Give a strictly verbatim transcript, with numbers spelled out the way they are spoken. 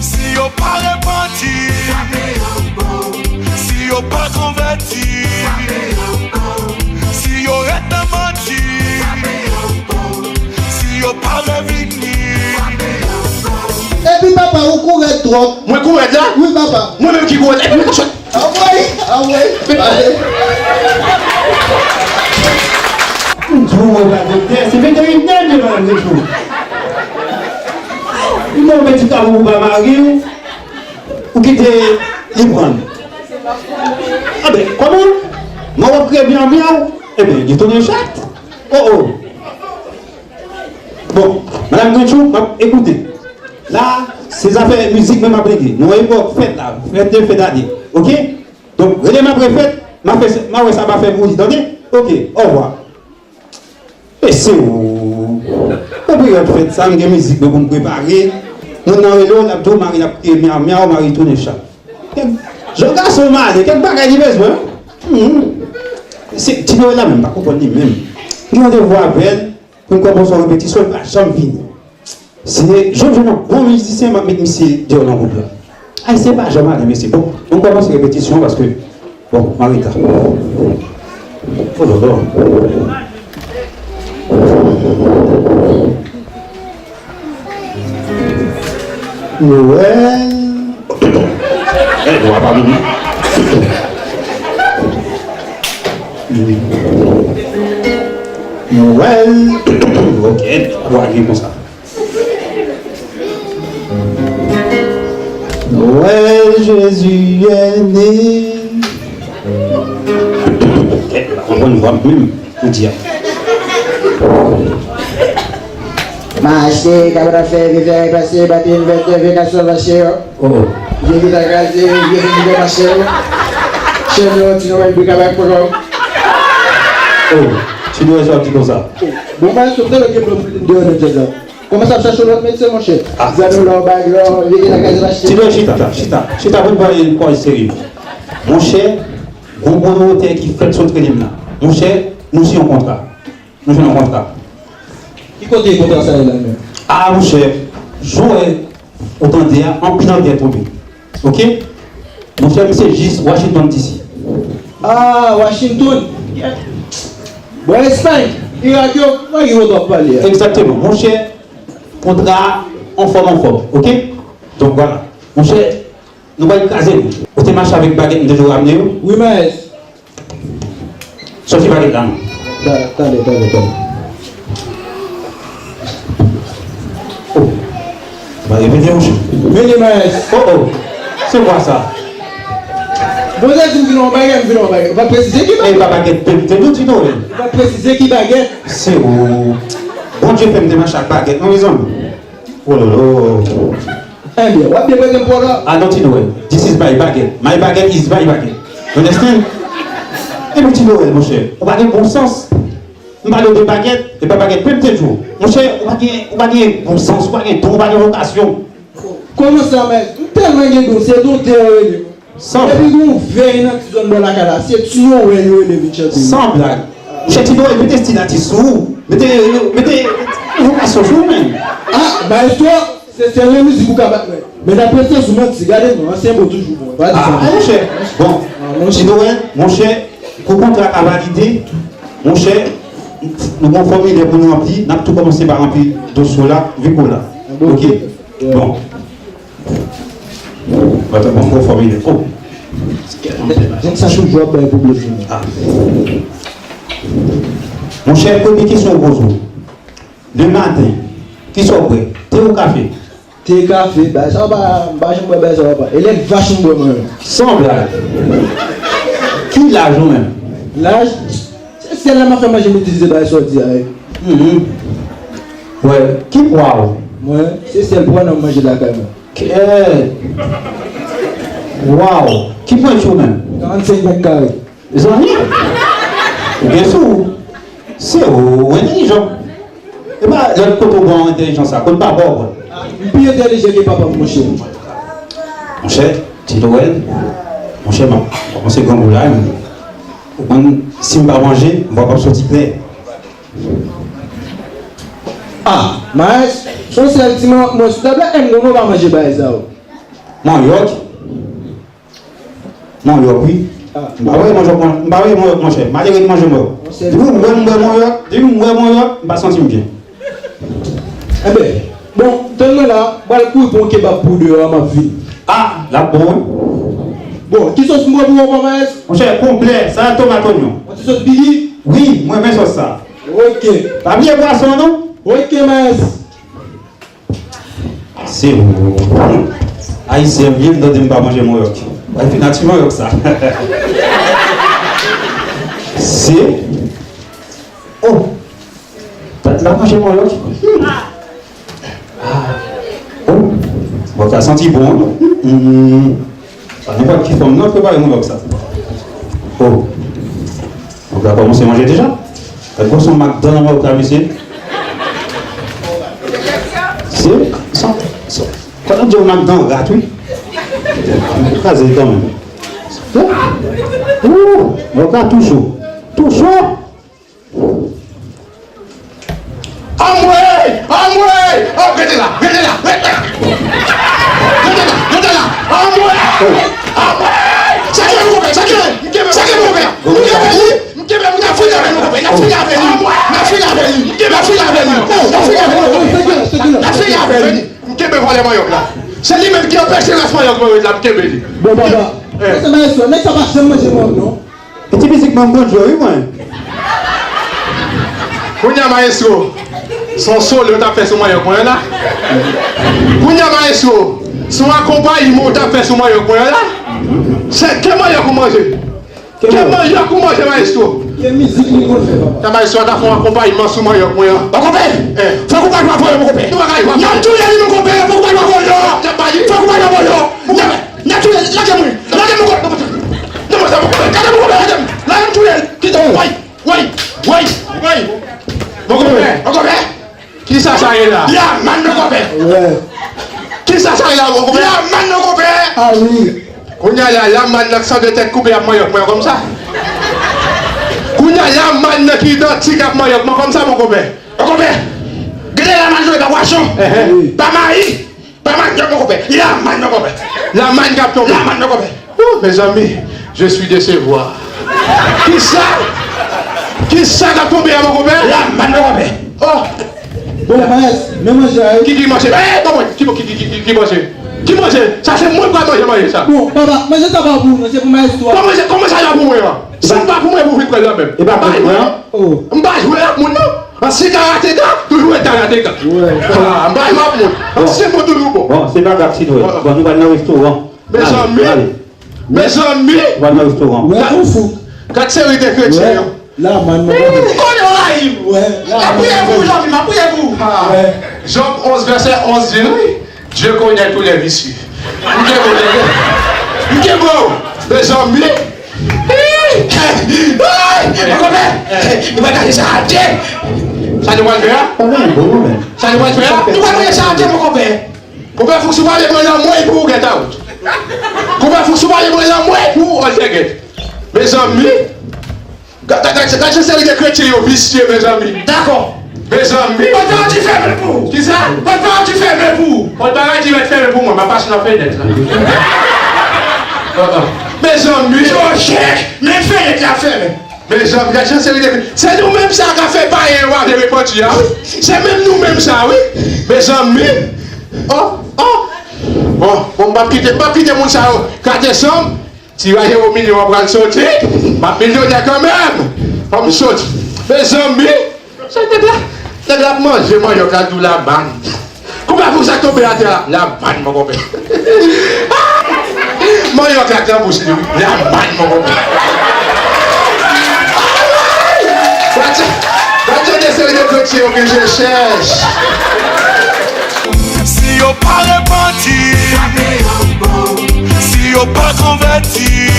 Si yo pa repanti, si yo pa konvèti, si yo ret nan manti, si yo pa vle vini. Epi papa, ou kou rèd twòp. Mwen kou rèd la? Wi, papa. Mwen menm ki kou rèd. Epi mwen kòchòt. Anmwey, anmwey. Ale. M di w, mwen pa doktè, se veterinè m ye, madanm Grinchou. Li ba w medikaman pou pa mari w, ou kite li pran l. Anben, kòman? Mwen w ap kriye myaw myaw, enben, li tounen chat. Oh, oh. Bon, madanm Grinchou, m ap ekoute. La, se zafè mizik mwen m ap regle. Nou wè epòk fèt la, fèt de fèt ane. Oke? Donk, rele m apre fèt, m a fè, m a wè sa pa fè mouri, tande? Oke, ovwa. Mesye o, nan peryòd fèt sa, m gen mizik mwen pou m prepare. Moun nan rele w, l ap di w mari l ap kriye myaw myaw, mari l tounen chat. Kèk jan gason malè, kèk bagay li bezwen. Hmm. Se Ti Nwèl la menm, m pa konprann li menm. M gen randevou avè l pou n kòmanse yon repetisyon, li pa janm vini. Se, jan m jwenn yon bon mizisyen, m ap met misye deyò nan gwoup la. Ayisyen pa janm ale, mesye. Bon, nou kòmanse repetisyon paske, bon, m an reta. Oh là là. Nwèl. Eh, w ap pa vini. Nwèl. Ok, w a gen konsa. Noël, Jésus est né. Kèt, m pa konprann vwa m menm, pou di a. Mache, kabra fè, vye fè, pase, batin, vètè, vye gason, mache yo. Oh, oh. Vye gita kraze, vye vye vye mache yo. Chèf yo, ti Noël, bri kabak, poko. Oh, Ti Noël, sa w di konsa? Bon, maestro, te lè gen bon deyò nan djaz la. Kòmanse ap chache lòt metye, monchè. Ah. Zanmi lò, bag lò, vye lakay la. Ti Noël, chita, chita, chita pou n pale yon pawòl serye. Monchè, gon pwomotè ki fèk sot rele m la. Monchè, nou siyen yon kontra. Nou jwenn yon kontra. Ki kote kontra sa ye la menm? Ah, monchè, jwè ou tande a, anpil anglè tonbe. Oke? Monchè, misye jis Washington D C. Ah, Washington. Bò Espay, Irak yo, pa gen kote w ap pale a. Egzakteman. Monchè, kontra a anfòm, anfòm. Oke? Donk, vwala. Monchè, nou pral kraze l. Ou te mache avèk bagèt m te jwe ramne yo? Wi, maes. Sòti bagèt la, non. Ta-, tande, tande, tande. Oh. Ba repete, monchè. Mele, maes. Oh, oh. Se kwa sa? Bon, sa di m vin yon bagèt, m vin yon bagèt. Ou pa presize ki bagèt? E pa bagèt, te, te nou di nou, wi. Ou pa presize ki bagèt? Se ou. Bondye fè m te mache ak bagèt, non, mezanmi. Oh là là. Ebyen, w ap byen prete m pwòl la. I don't know. This is my baguette. My baguette is my baguette. You understand? Epi Ti Noël, monchè, ou pa gen bon sans. M pale w de bagèt, e pa bagèt menm te di w. Monchè, ou pa gen, ou pa gen bon sans, ou pa gen don, ou pa gen vokasyon. Kòman sa, mèt? M tèlman gen don, se don de yo rele m. San blag. Epi gon vèy nan ti zòn bò lakay la, se Ti Noël yo rele vin chante. San blag. Monchè Ti Noël, mete stil atis sou ou. Mete, mete vokasyon sou ou, menm. Ah, maestro, se sèl nan mizik ou ka bat mwen. Men daprè se sou manti, gade non, ansyen mo toujou bon. Pa di sa. Ah, monchè. Bon, ah, monchè. Ti Noël, monchè, pou kontra a valide, monchè, nou gon fòmilè pou nou ranpli, n ap tou kòmanse pa ranpli dosye w la, vin pou la. Ah, bon. Oke? Bon. Mwen te pran gwo fòmilè. Oh. Donk sa toujou ap bay pwoblèm. Ah. Monchè, premye kesyon m poze w. Lematen, kisa w bwè? Te ou kafe? Te, kafe, bagay sa yo pa, m pa janm bwè bagay sa yo, papa. E lèt vach m bwè mwen menm. San blag. Ki laj ou menm? Laj? Se sèl la m ap fè manje m itilize bagay sa w di a, wi. Mhm. Wè, ki pwa w? Mwen, se sèl pwa nan manje lakay mwen. Kè! Waw! Ki pwenti w menm? Karannsenk mèt kare. Mezanmi! Ou gen sou ou. Se ou entèlijan. E pa lòt kote w pran entèlijans sa, kote papa w pran? M pi entèlijan ke papa m, monchè. Monchè, Ti Noël, monchè, m ap kòmanse grangou la, ou konn, si m pa manje, m p ap soti klè. Ah, Maes, se yon sèl ti mò-, mòso tab la, M, konnen w pa manje bagay sa yo. Manyòk. Manyòk, wi. M pa wè manyòk, m pa wè manyòk, monchè. M pa te gen manje manyòk. Depi m wè m wè manyòk, depi m wè manyòk, m pa santi m byen. Enben, bon, tann mwen la, m pral kouri pran yon kebab pou w deyò a, m ap vini. Ah, l ap bon, wi. Bon, ki sòs m pran pou w ankò, Maes? Monchè, konplè, salad tomat onyon. Yon ti sòs bigi? Wi, mwen renmen sòs sa. Ok. Pa bliye pwason, non? Ok, Maes. Se ou. Ayisyen m ye, m tande m pa manje manyòk. Ay, finati manyòk sa. Se. Oh. Tèt la manje manyòk. Ah. Oh. Bon, sa santi bon. Hmm. Pa nenpòt ki fanm nan prepare manyòk sa. Oh. Donk la kòmanse manje deja. Gad gwo son mak dan nan manyòk la, mesye. Se, se, se, kòman di yon mak dan rat, wi. Kraze kanmenm. Wou, manyòk la tou cho. Tou cho. Anmwey! Anmwey! Oh, rete la! Rete la! Rete la! Rete la! Rete la! Anmwey! Anmwey! Sa ki mwen konpè? Sa ki mwen? Sa ki mwen konpè? M kenbe li! M kenbe li! N ap fini avè li, mwen konpè! N ap fini avè li! N ap fini avè li! M kenbe, n ap fini avè li! N ap fini avè li! N ap fini avè li! M kenbe vòlè manyòk la! Se li menm ki anpeche rès manyòk mwen ret la, m kenbe li! Bon, papa, se maestro, nèg sa pa janm manje manyòk, non? Piti mizik mwen, m konn jwe, wi, mwen. Kounye a, maestro, se yon solo w t ap fè sou manyòk mwen an la. Kounye a, maestro, se yon akonpayman w t ap fè sou manyòk mwen an la. Se ke manyòk ou manje? Ke manyòk ou manje, maestro? Ke mizik li konn fè, papa? Sa maestro a ta fè yon akonpayman sou manyòk mwen an. Bon, konpè, fòk ou pa jwe avè yo, mon konpè. Nou pa ka jwe avè yo. N ap touye li, mon konpè, fòk ou pa jwe avè yo. Fòk ou pa jwe avè yo. N ap touye l, lage mwen. Lage m, mon konpè. Non, non, non, gade m, mon konpè, lage m. Lage m touye l. Kite m, woy, woy, woy, woy. Mon konpè, mon konpè. Kisa sa ye la? Lamann, mon konpè. Kisa sa ye la, mon konpè? Lamann, mon konpè. Ah wi. Kounye a la, lamann nan k sanble tèt koupe ap manyòk mwen an konsa. Kounye a, lamann nan ki idantik ap manyòk mwen konsa, mon konpè. Mon konpè. Gade lamann yo, e pa pwason. Pa mayi. Pa manyòk, mon konpè. Lamann, mon konpè. Lamann k ap tonbe. Lamann, mon konpè. Oh, mezanmi, je suis décevoir. Kisa? Kisa k ap tonbe a, mon konpè? Lamann, mon konpè. Oh. Bon, maes, men manje a, wi. Ki, ki manje? Eh, bon, bon, ki, ki, ki, ki, ki manje? Ki manje? Sa se mwen k pral manje manje sa. Bon, papa, manje sa pa pou ou, non, se pou maestro a. Kòman se, kòman sa la pou mwen an? Sa pa pou mwen pou vin pran la menm. E pa pou mwen an? Oh. M pa jwe ak moun, non. Ansyen karateka, toujou ret karateka. Ah, m pa jwe ak moun. Ansyen bon, toujou bon. Bon, se pa grav, Sinwèl. Bon, nou pral nan restoran. Mezanmi. Mezanmi. Nou pral nan restoran. Gad seri de kretyen yo. Lamann, mon konpè. Ou konnen w rayi m. N ap priye pou ou, zanmi m, n ap priye pou ou. Jòb onz, vèsè onz di, wi. Dieu connaît tous les vicieux. M kenbe w, nèg. M kenbe w. Mezanmi. Mon konpè, nou pral gaye sa atè. Sa nou pral fè a? Sa nou pral fè a? Nou pral gaye sa atè, mon konpè. Konpè, fòk si w pale mwen lanmwey pou ou gèt out. Konpè, fòk si w pale mwen lanmwey pou ou òl tègèt. Mezanmi. Gad, gad, gad, gad jan seri de kretyen yo visye, mezanmi. Dakò. Mezanmi. Pòt paradi fèmen pou ou. Kisa? Pòt paradi fèmen pou ou. Pòt paradi mèt fèmen pou mwen, m ap pase nan fenèt la. Mezanmi. Jòjè, men fenèt la fèmen. Mezanmi, gad jan seri de kretyen. Se nou menm sa k ap fè payen yo pa vle repanti a, wi. Se menm nou menm sa, wi. Mezanmi. Oh, oh. Bon, bon, m p ap kite, m p ap kite moun sa yo gate san m. Tiraj ewo milyon an pral soti, m ap milyonè kanmenm. Fò m soti. Mezanmi, se nèg la, nèg la ap manje manyòk la, l di w lamann. Konbyen fwa sa k tonbe atè a? Lamann, mon konpè. Manyòk la k nan bouch li, wi. Lamann, mon konpè. Gad sa, gad jan de seri de kretyen yo gen je chèch. Si yo pa repanti, si yo pa konvèti,